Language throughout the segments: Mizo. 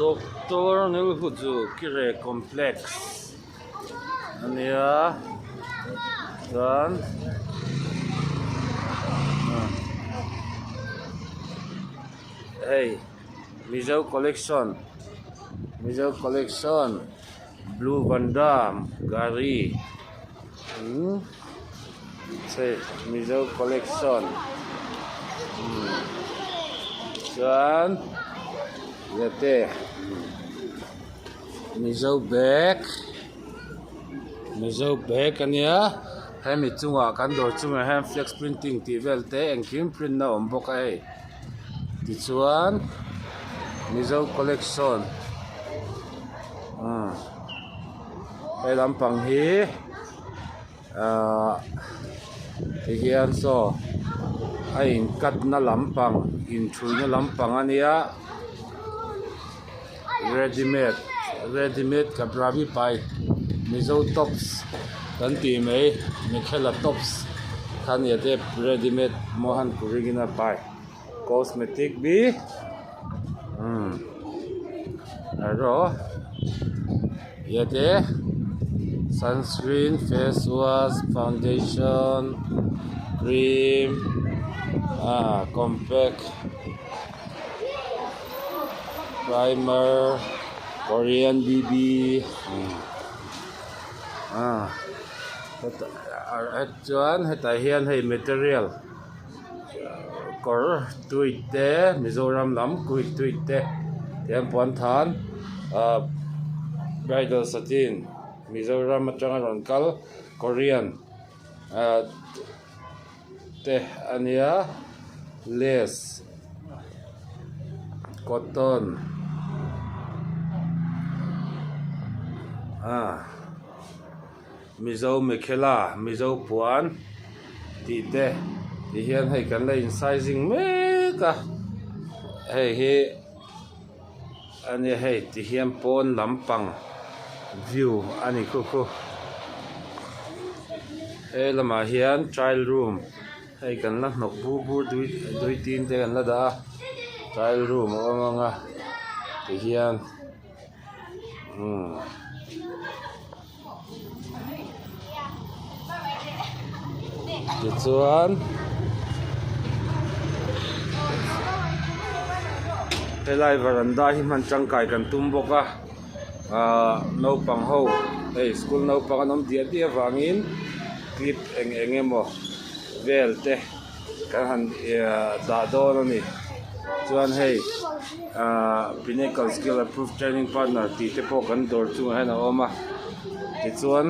Doctor Nilhuzu Kire Complex a nia chuan hei Mizo collection Mizo collection Blue Vandam gari umm Mizo collection chuan yate Mizo bag Mizo bag a nia hemi chungah kan dawr chungah hian flex printing tih vel te engkim print na awm bawk a hei tichuan Mizo collection umm he lampang hi ahh ti hian saw a in cut na lampang inthuina lampang a nia ready made ready made kapra bi pai mizo tops kan tih mai mekhela tops kha nia te ready made mohan kurigina pai cosmetic bi umm erawh yate sunscreen face wash foundation cream ah compact primer korean bb ah chuan hetah hian hei material. Kawr tui te Mizoram lam kui tui te tiang puan than ah bridal satin Mizoram atanga rawn kal Korean ah te a nia lace cotton ah. Mizo Mekhela, Mizo puan tih te ti hian hei kan la in sizing mek a hei hi a nia hei ti hian pawn lampang view a ni khu khu he lamah hian trial room hei kan la hnawk bur bur dui dui tin te kan la dah a trial room a awm ang a ti hian umm. Tichuan helai varanda hi hman tangkai kan tum bawk a ahh naupang ho hei school naupang an awm diah diah avangin clip eng eng emaw vel te kan han dah dawn a ni chuan hei ahh pinnacle skill approved training partner tih te pawh kan dawr chungah hian a awm a tichuan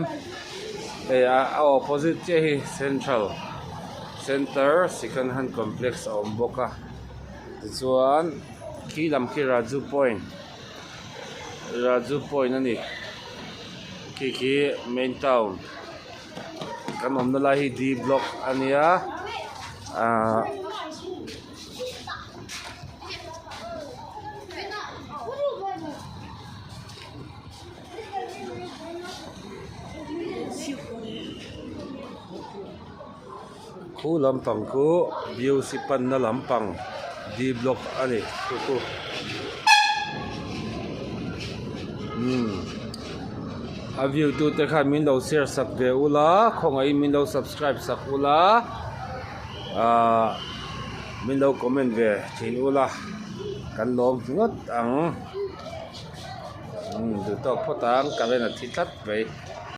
hei a opposite chiah hi central center second hand complex a awm bawk a tichuan khi lam khi raju point raju point a ni khi khi main town. Kan awmna lai hi D block a nia ahh khu lampang khu B O C panna lampang D block a ni khu khu umm. A view tu te khan min lo share sak ve ula khawngaihin min lo subscribe sak ula ahh min lo comment ve thin ula kan lawm ngawt ang umm duh tawk phawt ang current a thi tlat mai.